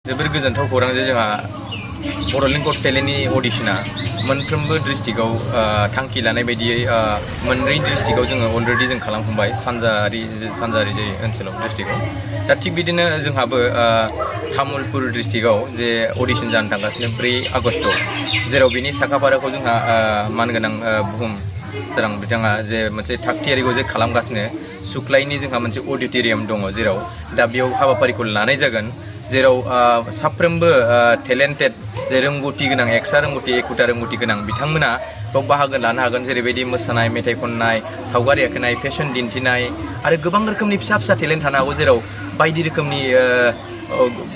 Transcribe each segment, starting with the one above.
जोबोर गोजोनथाव खौरां जे जोंहा बड'लेण्ड गट टेलेन्टनि अडिशना मोनफ्रोमबो डिस्ट्रिक्टआव थांखि लानाय बायदियै मोनब्रै डिस्ट्रिक्टआव जोङो अलरेडि जों खालामखांबाय सानजारि जे ओनसोलाव डिस्ट्रिक्टआव दा थिग बिदिनो जोंहाबो तामुलपुर डिस्ट्रिक्टआव जे अडिशन जानो थांगासिनो 4 आगस्टआव जेराव बिनि साखाफाराखौ जोंहा मानगोनां बुहुम सोरां बिथाङा जे मोनसे थागथियारिखौ जे खालामगासिनो सुक्लायनि जोंहा मोनसे अडिटोरियाम दङ जेराव दा बेयाव हाबाफारिखौ लानाय जागोन जेराव साफ्रोमबो टेलेन्टेड जे रोंगौथि गोनां एक्सट्रा रोंगौथि एखुथा रोंगौथि गोनां बिथांमोना बेयाव बाहागो लानो हागोन जेरैबायदि मोसानाय मेथाइ खननाय सावगारि आखिनाय फेशन दिन्थिनाय आरो गोबां रोखोमनि फिसा फिसा टेलेन्ट थानो हागौ जेराव बायदि रोखोमनि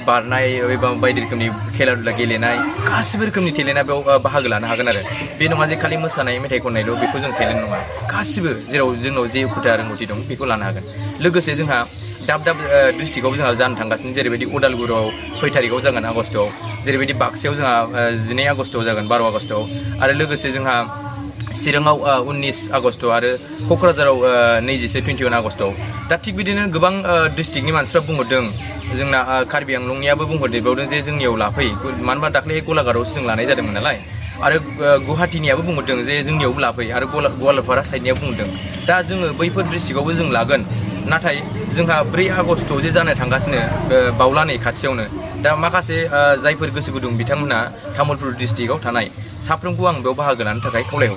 बारनाय एबा बायदि रोखोमनि खेला दुला गेलेनाय गासिबो रोखोमनि टेलेन्टआ बेयाव बाहागो लानो हागोन आरो बे नङा जे खालि मोसानाय मेथाइ खननायल' बेखौ जों टेलेन्ट नङा गासिबो जेराव जोंनाव जे एखुथा रोंगौथि दं बेखौ लानो हागोन लोगोसे जोंहा दाब दाब डिस्ट्रिक्टआव जोंहा जानो थांगासिनो जेरैबायदि उदालगुरियाव 6 तारिखआव जागोन आगस्टआव जेरैबायदि बाक्सायाव जोंहा 12 आगस्टआव जागोन 12 आगस्टआव आरो लोगोसे जोंहा चिराङाव 19 आगस्ट आरो क'क्राझाराव 21 आगस्टआव दा थिग बिदिनो गोबां डिस्ट्रिक्टनि मानसिफ्रा बुंहरदों जोंना कार्बि आंलंनियाबो बुंहरदेरबावदों जे जोंनियाव लाफै मानो होनबा दाख्लै गलाघाटआवसो जों लानाय जादोंमोन नालाय आरो गुवाहाटीनियाबो बुंहरदों जे जोंनियावबो लाफै आरो गवालपारा साइडनियाबो बुंदों दा जोङो बैफोर डिस्ट्रिक्टआवबो जों लागोन नाथाय जोंहा 4 आगस्टआव जे जानो थांगासिनो बावलानै खाथियावनो दा माखासे जायफोर गोसो गुदुं बिथांमोनहा तामुलपुर डिस्ट्रिक्टआव थानाय साफ्रोमखौ आं बेयाव बाहागो लानो थाखाय खावलायहरदों।